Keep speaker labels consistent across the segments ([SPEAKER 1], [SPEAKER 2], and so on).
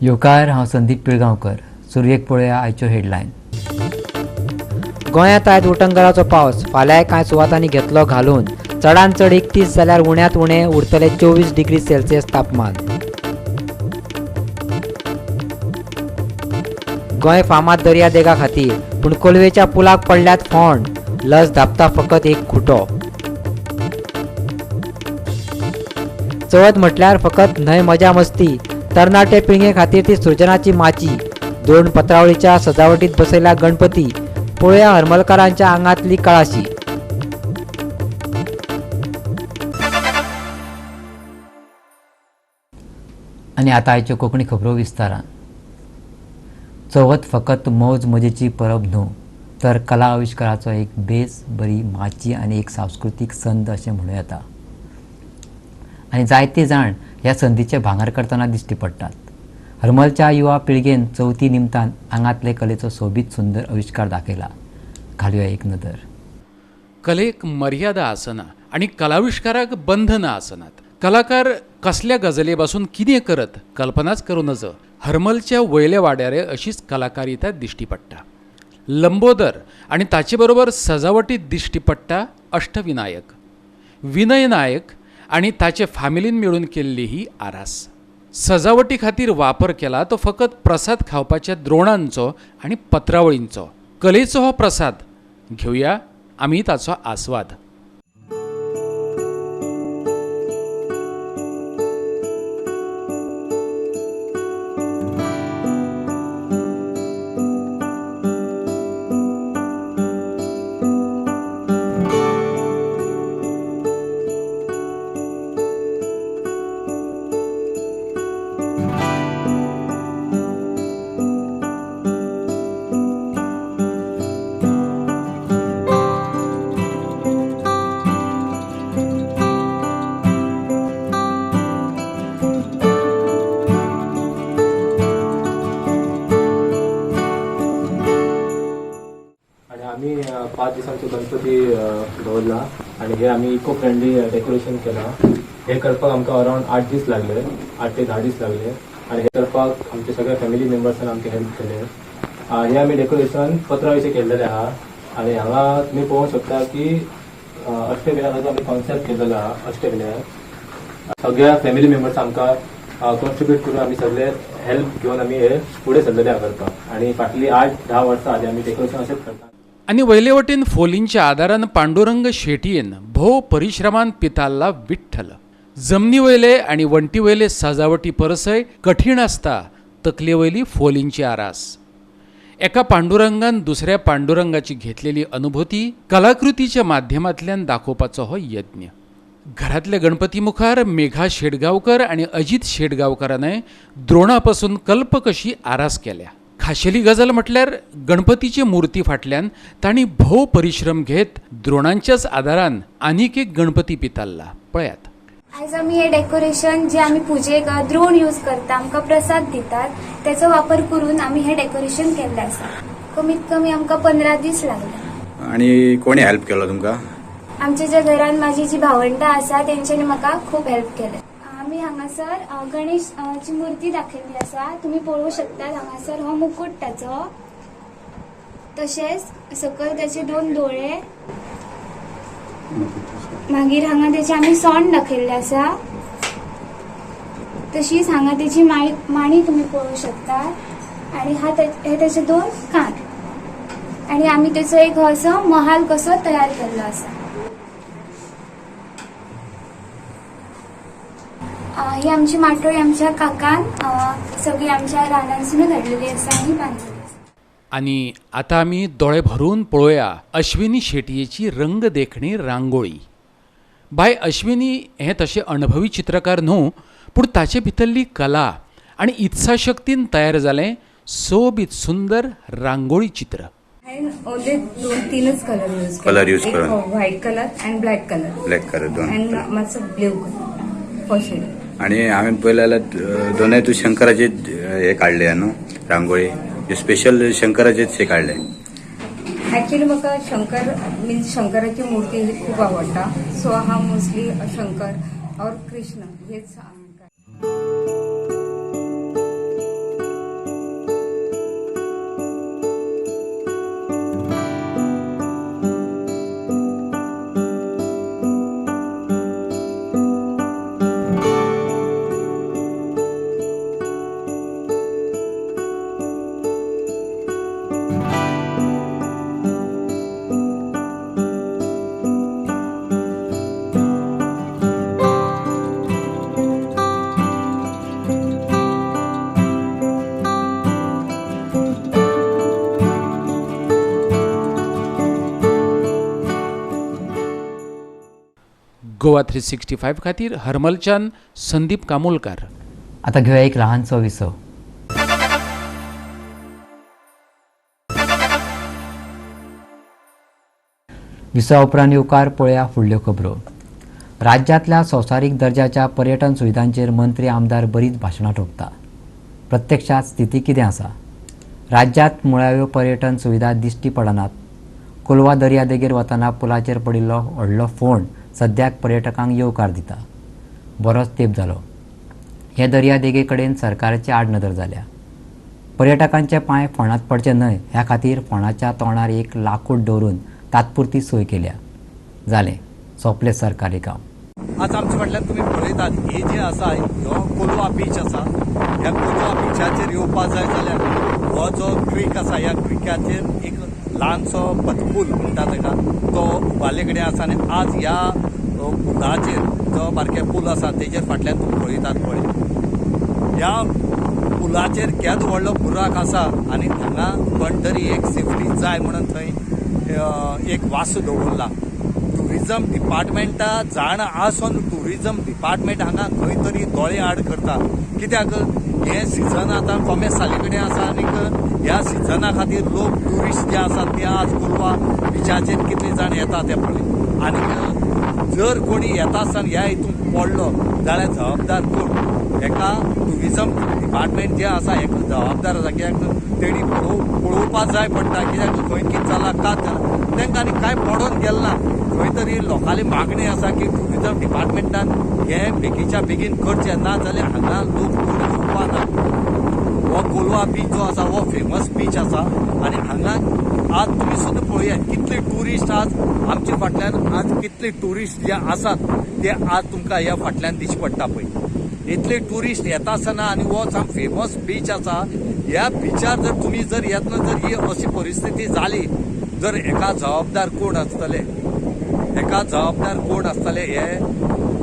[SPEAKER 1] येवकार, हांव संदीप पिळगांवकर. सुरवेक पळोवया आयच्यो हेडलायन.
[SPEAKER 2] गोंयांत आयज उटंगराचो पावस, फाल्यांय कांय सुवातांनी घेतलो घालून. चडांत चड 31 जाल्यार उण्यांत उणें उरतलें 24 डिग्री सेल्सियस तापमान. गोंय फामाद दर्यादेगा खातीर, पूण कोलवेच्या पुलाक पडल्यात फोंड, लज धांपता फकत एक खुटो. चवथ म्हटल्यार फकत न्हय मजा मस्ती, तरणाटे पिळगे खातीर ती सृजनाची माची. दोन पत्रावळीच्या सजावटीत बसयला गणपती, पळोवया हरमलकारांच्या आंगांतली कळाशी.
[SPEAKER 1] आनी आतां आयच्यो कोंकणी खबरो विस्तारान. चवथ फकत मौज मजेची परब न्हू, तर कला आविश्काराचो एक बेस बरी माची आनी एक सांस्कृतीक संद अशें म्हणूं येता. आनी जायते जाण ह्या संदीचें भांगर करतना दिश्टी पडटात. हरमलच्या युवा पिळगेन चवथी निमतान आंगांतले कलेचो सोबीत सुंदर आविश्कार दाखयला. घालुया एक नदर.
[SPEAKER 3] कलेक मर्यादा आसना आनी कलाविश्काराक बंधनां आसनात. कलाकार कसल्या गजाली पासून कितें करत कल्पनाच करूं नजो. हरमलच्या वयल्या वाड्यार अशीच कलाकारिता दिश्टी पडटा. लंबोदर आनी ताचे बरोबर सजावटीत दिश्टी पडटा अष्टविनायक, विनय नायक आनी ताचे फामिलीन मेळून केल्ली ही आरास. सजावटी खातीर वापर केला तो फकत प्रसाद खावपाच्या द्रोणांचो आनी पत्रावळींचो. कलेचो हो प्रसाद, घेवया आमी ताचो आस्वाद.
[SPEAKER 4] आमी 5 दिसांचो गणपती दवरला आनी हे आमी इको फ्रेंडली डेकोरेशन केला. हे करपाक आमकां अरावंड 8 दीस लागले, 8 ते 10 दीस लागले. आनी हे करपाक आमचे सगळ्या फॅमिली मेंबर्सान आमकां हेल्प केले. हे आमी डेकोरेशन पत्रावळीचें केल्लेलें आहा. आनी हांगा तुमी पळोवंक शकता की अष्टविनायकाचो आमी कॉन्सेप्ट केल्लो आहा. अष्टविनायक सगळ्या फॅमिली मेंबर्स आमकां कॉन्ट्रिब्यूट करून आमी सगळे हेल्प घेवन आमी हे फुडें सरलेले आहा करपाक. आनी फाटलीं 8-10 वर्सां आदी आमी डेकोरेशन अशेंच करता.
[SPEAKER 3] आनी वयले वटेन फोलींच्या आदारान पांडुरंग शेटयेन भोव परिश्रमान पिताल्ला विठ्ठल. जमनी वयले आनी वण्टी वयले सजावटी परसय कठीण आसता तकले वयली फोलींची आरास. एका पांडुरंगान दुसऱ्या पांडुरंगाची घेतलेली अनुभूती कलाकृतीच्या माध्यमांतल्यान दाखोवपाचो हो यज्ञ. घरांतल्या गणपती मुखार मेघा शेटगांवकर आनी अजित शेटगांवकरानय द्रोणा पासून कल्प कशी आरास केल्या. खाशेली गजाल म्हटल्यार गणपतीचे मूर्ती फाटल्यान तांणी भोव परिश्रम घेत द्रोणांच्याच आदारान आनीक एक गणपती पितारला. पळयात.
[SPEAKER 5] आयज आमी हे डेकोरेशन जे आमी पुजेक द्रोण यूज करता, आमकां प्रसाद दितात, तेचो वापर करून आमी हे डेकोरेशन केल्लें आसा. कमीत कमी आमकां 15 दीस लागले.
[SPEAKER 6] आनी कोणी हेल्प केलो तुमकां?
[SPEAKER 5] आमच्या ज्या घरान माझी जी भावंडां आसा तेंच्यांनी म्हाका खूब हेल्प केलें. आमी हांगासर गणेशची मूर्ती दाखयल्ली आसा, तुमी पळोवंक शकतात. हांगासर हो मुकूट ताचो, तशेंच सकयल ताचे 2 दोळे, मागीर हांगा तेचे आमी सोंड दाखयल्ले आसा, तशीच हांगा तेची माणी तुमी पळोवंक शकतात. आनी हे तेचे 2 कान. आनी आमी तेचो एक असो महाल कसो तयार केल्लो आसा. ही आमची माटोळी आमच्या काकान सगळी आमच्या रानांसून हाडलेली आसा आनी बांदलेली आसा.
[SPEAKER 3] आनी आतां आमी दोळे भरून पळोवया अश्विनी शेटयेची रंग देखणी रांगोळी. बाय अश्विनी हें तशें अणभवी चित्रकार न्हू, पूण ताचे भितरली कला आनी इत्साशक्तीन तयार जालें सोबीत सुंदर रांगोळी चित्र.
[SPEAKER 7] हांवें ओन्ली 2-3 कलर यूज केले. व्हायट कलर आनी ब्लॅक कलर.
[SPEAKER 6] ब्लॅक कलर दोन
[SPEAKER 7] आनी मातसो ब्लू कलर फॉर शेड.
[SPEAKER 6] आनी हांवें पळयलें जाल्यार दोनूय तूं शंकराचे हे काडले न्हू रांगोळी, स्पेशल शंकराचेच हे काडले.
[SPEAKER 7] एक्चुअली म्हाका शंकर मिन्स शंकराची मूर्ती ही खूब आवडटा, सो हांव मोस्टली शंकर और कृष्ण हेच.
[SPEAKER 3] गोवा 365 खातीर हरमलच्यान संदीप कामोलकार.
[SPEAKER 1] आता घेऊया एक लहानसो विसव. विसवा उपरांत येवकार पळया फुडल्यो खबरो. राज्यांतल्या संवसारीक दर्जाच्या पर्यटन सुविधांचेर मंत्री आमदार बरीच भाशणां ठोकता. प्रत्यक्षांत स्थिती कितें आसा? राज्यांत मुळाव्यो पर्यटन सुविधा दिश्टी पडनात. कोलवा दर्यादेगेर वतना पुलाचेर पडिल्लो व्हडलो फोंड सद्याक पर्यटकांक येवकार दिता. बरोच तेंप जालो हे दर्यादेगे कडेन सरकाराची आडनदर जाल्या. पर्यटकांचे पांय फोंडांत पडचे न्हय ह्या खातीर फोंडाच्या तोंडार एक लाकूड दवरून तात्पुरती सोय केल्या. जालें, सोंपलें सरकारी काम.
[SPEAKER 8] आज आमचे फाटल्यान तुमी पळयतात हे जे आसा हो कोलवा बीच आसा. ह्या कोलवा बिचाचेर येवपा जाय जाल्यार हो जो क्रीक आसा ह्या क्रिकाचेर एक ल्हानसो पथपूल म्हणटा ताका तो उबारले कडेन आसा आनी आज ह्या पुलाचेर जो बारके पूल आसा तेजेर फाटल्यान तुमी पळयतात पळय ह्या पुलाचेर केदो व्हडलो बुराक आसा आनी हांगा कोण तरी एक सेफ्टी जाय म्हणून थंय एक वासू दवरला. टुरिजम डिपार्टमेंटा जाण आसून टुरिजम डिपार्टमेंट हांगा खंय तरी दोळे आड करता. कित्याक हें सिजन आतां कोमेस साली कडेन आसा आनीक ह्या सिजना खातीर लोक ट्युरिस्ट जे आसात ते आज कोलवा बिचाचेर कितले जाण येता ते पळय. आनीक जर कोणी येता आसतना ह्या हितून पडलो जाल्यार जबाबदार कोण? हेका टुरिजम डिपार्टमेंट जे आसा हेका जबाबदार आसा. कित्याक तेणी पळोवपा जाय पडटा. कित्याक खंय कितें जालां कात जालां तांकां आनी कांय पडोन गेलें ना. खंय तरी लोकांली मागणी आसा की टुरिजम डिपार्टमेंटान हें बेगीच्या बेगीन करचें, ना जाल्यार हांगा लोक कोण येवपा ना. हो कोलवा बीच जो आसा हो फेमस बीच आसा आनी हांगा आज तुमी सुद्दां पळयात कितले ट्युरिस्ट आज आमचे फाटल्यान आज कितले ट्युरिस्ट जे आसात ते आज तुमकां ह्या फाटल्यान दिश्टी पडटा पळय. इतले ट्युरिस्ट येता आसतना आनी हो साम फेमस बीच आसा. ह्या बिचार जर तुमी जर येतना जर ही अशी परिस्थिती जाली जर हेका जबाबदार कोण आसतले? हेका जबाबदार कोण आसतले हें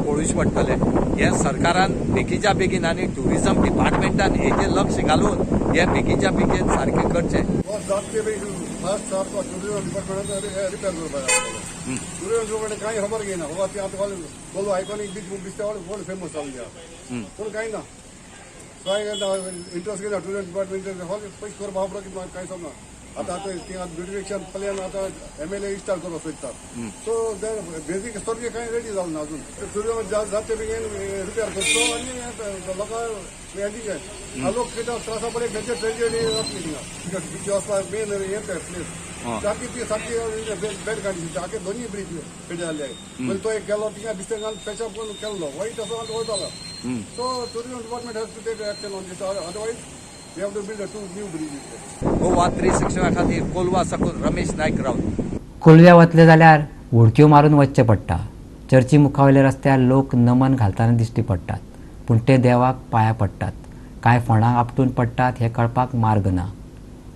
[SPEAKER 8] पळोवचें पडटलें. हें सरकारान बेगीच्या बेगीन आनी टुरिजम डिपार्टमेंटान हेजेर लक्ष घालून हें बेगीच्या बेगीन सारकें करचें.
[SPEAKER 9] टुरिजम कांय खबर घेयना. बाबा ती आतां कोलवा आयकॉनीक बीच दिसता व्हड फेमस जाल्ली आसा पूण कांय ना. कांय इंट्रस्ट घेयना टुरिजम डिपार्टमेंट पयशे करपा खबर कांय समजना. आतां आतां ती ब्युटिफिकेशन प्लॅन आतां MLA start करपाक सोदतात. सो बेजीक सारकें कांय रेडी जालें ना अजून. टुरिजम जातचे बेगीन रिपेर करचो आनी लोकांक हें दिवचें. लोक कितें त्रासा पडले खंयचे ट्रेजेडी जातली थिंगा बिची वचपाक मेन हें तें प्लेस सारकी ती सारकी बॅड कंडिशन आखे दोनूय ब्रिज पेडे जाल्ले. पयलीं तो एक गेलो थिंगा बिस्तें घालून पॅचअप करून केल्लो वायट असो वयतालो. So tourism department has to take action on this, otherwise we have to build 2 new bridges.
[SPEAKER 8] Goa 365 खातीर कोलवा साकून रमेश नायक रावत.
[SPEAKER 1] कोलव्या वतले जाल्यार उडक्यो मारून वचचें पडटा. चर्ची मुखावयल्या रस्त्यार लोक नमन घालतना दिश्टी पडटात, पूण ते देवाक पांया पडटात. कांय फोंडांक आपटून पडटात हें कळपाक मार्ग ना.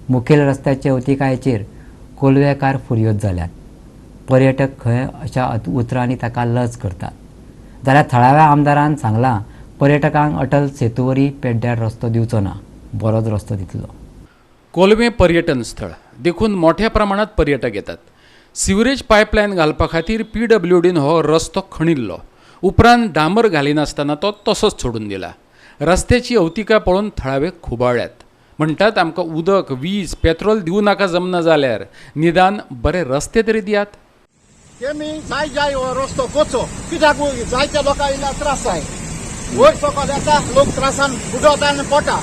[SPEAKER 1] मुखेल रस्त्याचे अवतिकायेचेर कोलवेकार फुर्योज जाल्यात. पर्यटक खंय अशा उतरांनी ताका लज करतात. जाल्यार थळाव्या आमदारान सांगलां पर्यटकांक अटल सेतुवरी पेड्ड्यार रस्तो दिवचो ना, बरोच रस्तो दितलो.
[SPEAKER 3] कोलवें पर्यटन स्थळ देखून मोठ्या प्रमाणात पर्यटक येतात. सिवरेज पायपलायन घालपा खातीर PWDन हो रस्तो खणिल्लो. उपरांत डांबर घालिनासतना तो तसोच सोडून दिला. रस्त्याची अवतिका पळोवन थळावे खुबाळ्यात. म्हणटात आमकां उदक, वीज, पेट्रोल दिवं नाका जमना जाल्यार निदान बरे रस्ते तरी दियात.
[SPEAKER 10] तेमी जाय जाय हो रस्तो करचो कित्याक जायत्या लोकांक इल्लो त्रास जाय. वयर सकयल येता लोक त्रासान बुडोता आनी पडटा.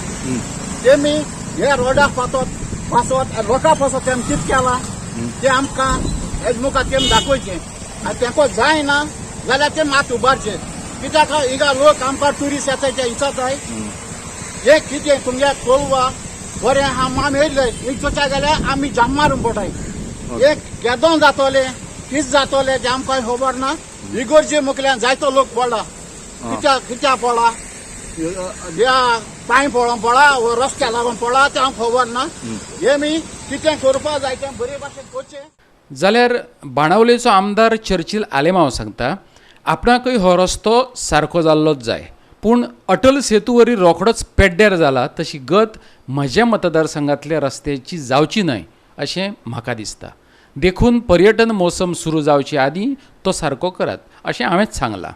[SPEAKER 10] तेमी हे रोडा पासत पासत लोकां पासत तेमी कितें केलां तें आमकां हेज मुखार तेमी दाखोवचें आनी तेंको जायना जाल्यार ते मात उबारचें. कित्याक हिंगा लोक आमकां ट्युरिस्ट येता ते विचारताय हें कितें तुमगे कोलवा बरें आहा आमी येयले हिंग चोयता जाल्यार आमी जाम मारून पडटाय. एक केदों जातोलें कितें जातोलें तें आमकां खबर ना. इगर्जे मुखल्यान जायतो लोक पडला. कित्याक कित्याक पडला ह्या पांय पळोवन पडला वो रस्त्या लागून पडला तें आमकां खबर ना. हें मी कितें करपाक जाय तें बरे भाशेन करचें.
[SPEAKER 3] जाल्यार बाणावलेचो आमदार चर्चिल आलेमांव सांगता आपणाकय हो रस्तो सारको जाल्लोच जाय, पूण अटल सेतू वरी रोखडोच पेड्ड्यार जाला तशी गत म्हज्या मतदारसंघातल्या रस्त्याची जावची न्हय अशें म्हाका दिसता. देखून पर्यटन मोसम सुरू जावचे आदीं तो सारको करात अशें हांवेंच सांगलां.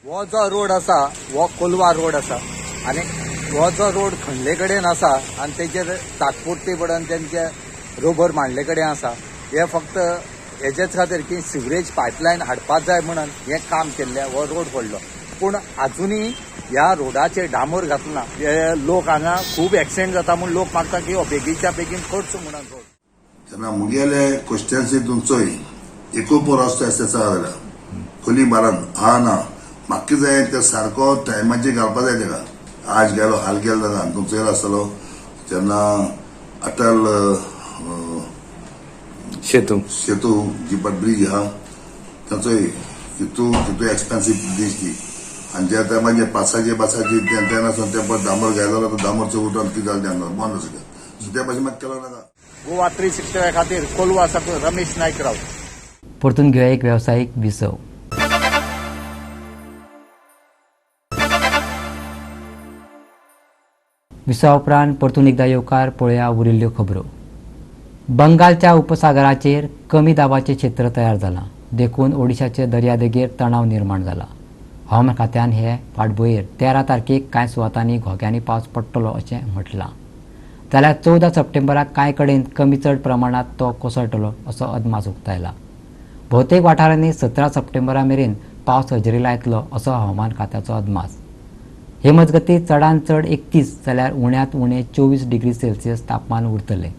[SPEAKER 8] हो जो रोड आसा हो कोलवा रोड आसा आनी हो जो रोड खणले कडेन आसा आनी तेजेर तात्पुरते पडून तेंचे रोबर मांडले कडेन आसा. हे फक्त हेजेच खातीर की सिवरेज पायपलायन हाडपाक जाय म्हणून हें काम केल्लें, हो रोड पडलो. पूण आजुनूय ह्या रोडाचेर डांबर घातला. हे लोक हांगा खूब एक्सिडेंट जाता म्हूण लोक मागता की हो बेगीनच्या बेगीन करचो म्हणून रोड.
[SPEAKER 11] तेन्ना मुगेले कॉन्स्टिट्युएन्सीतून चोय एकोपो रस्तो आसा जाल्यार खोली बारान हा ना म्हाका जाय ते सारको टायमाचेर घालपा जाय तेका. आज गेलो हाल गेलो जाता तुमचो येयलो आसतलो जेन्ना अटल सेतू सेतू जी ब्रिज आहा ताचोय तितू तितू एक्सपेन्सीव ब्रिज ती. आनी ज्या टायमार पासाचे बासाचे तेन्ना ते परत डांबर घायलो जाल्यार डांबरचो उठून कितें जालें तेन्ना बंद आसा. सो त्या भाशेन म्हाका केलो नाका.
[SPEAKER 8] गोवा 365 खातीर कोलवा साकून रमेश नायक राव.
[SPEAKER 1] परतून घेवया एक वेवसायीक विसव. विसवा उपरांत परतून एकदा येवकार पळोवया उरिल्ल्यो खबरो. बंगालच्या उपसागराचेर कमी दाबाचें क्षेत्र तयार जालां, देखून ओडिशाचे दर्यादेगेर तणाव निर्माण जाला. हवामान खात्यान हे फाटभुंयेर 13 तारखेक कांय सुवातांनी घोग्यांनी पावस पडटलो अशें म्हटलां, जाल्यार 14 सप्टेंबराक कांय कडेन कमी चड प्रमाणांत तो कोसळटलो असो अदमास उक्तायला. भोवतेक वाठारांनी 17 सप्टेंबरा मेरेन पावस हजेरी लायतलो असो हवामान खात्याचो अदमास. हे मजगतीं चडांत चड 31 जाल्यार उण्यांत उणें 24 डिग्री सेल्सियस तापमान उरतलें.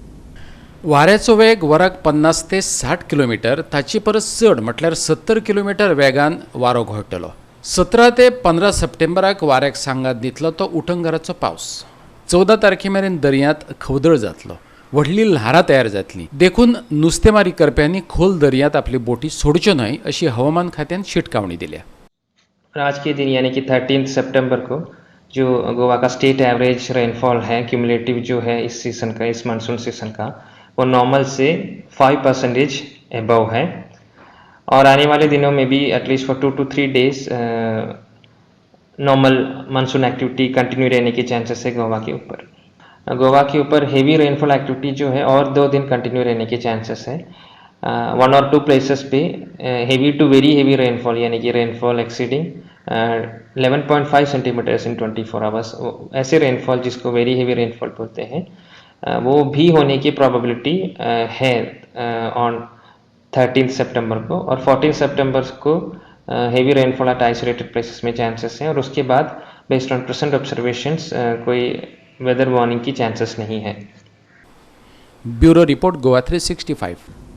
[SPEAKER 3] वाऱ्याचो वेग वराक 50 ते 60 किलोमिटर, ताचे परस चड म्हटल्यार 70 किलोमिटर वेगान वारो घोळटलो. 17 ते 15 सप्टेंबराक वाऱ्याक सांगात दितलो तो उटंगाराचो पावस. 14 तारखे मेरेन दर्यांत खवदळ जातलो, व्हडली ल्हारां तयार जातली. देखून नुस्तेमारी करप्यांनी खोल दर्यांत आपली बोटी सोडच्यो न्हय अशी हवामान खात्यान शिटकावणी दिल्या.
[SPEAKER 12] आज के दिन यानी कि 13 सितंबर को जो गोवा का स्टेट एवरेज रेनफॉल है क्यूमुलेटिव जो है इस सीज़न का, इस मानसून सीज़न का, वो नॉर्मल से 5% एबव है. और आने वाले दिनों में भी at least for 2 to 3 days normal monsoon activity continue रहने के चांसेस है गोवा के ऊपर. गोवा के ऊपर हेवी रेनफॉल एक्टिविटी जो है और 2 दिन कंटिन्यू रहने के चांसेस है. 1 और 2 प्लेसेस पे heavy to very heavy rainfall यानी कि rainfall exceeding 11.5 centimetres in 24 hours, ऐसे रेनफॉल जिसको वेरी हेवी रेनफॉल बोलते हैं, वो भी होने की प्रोबेबिलिटी है ऑन 13 सितंबर को. और 14 सितंबर को heavy rainfall at isolated places में चांसेस हैं. और उसके बाद बेस्ड ऑन प्रेजेंट ऑब्जर्वेशंस कोई वेदर वार्निंग की चांसेस नहीं है.
[SPEAKER 3] Bureau report, Goa 365.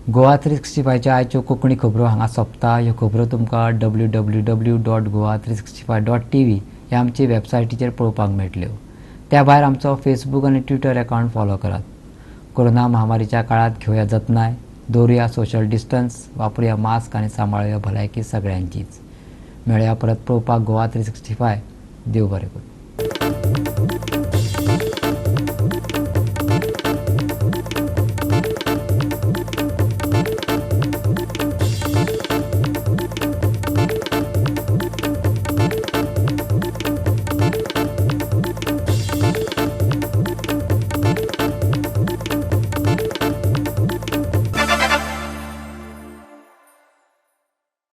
[SPEAKER 1] Goa 365च्या आयच्यो कोंकणी खबरो हांगा सोंपता. ह्यो खबरो तुमकां www.goa365.tv ह्या आमचे वेबसायटीचेर पळोवपाक मेळटल्यो. त्या भायर आमचो फेसबूक आनी ट्विटर अकावंट फॉलो करात. कोरोना महामारीच्या काळांत घेवया जतनाय, दवरुया सोशल डिस्टन्स, वापरुया मास्क आनी सांबाळुया भलायकी सगळ्यांचीच. मेळया परत पळोवपाक गोवा 365. देव बरें करूं.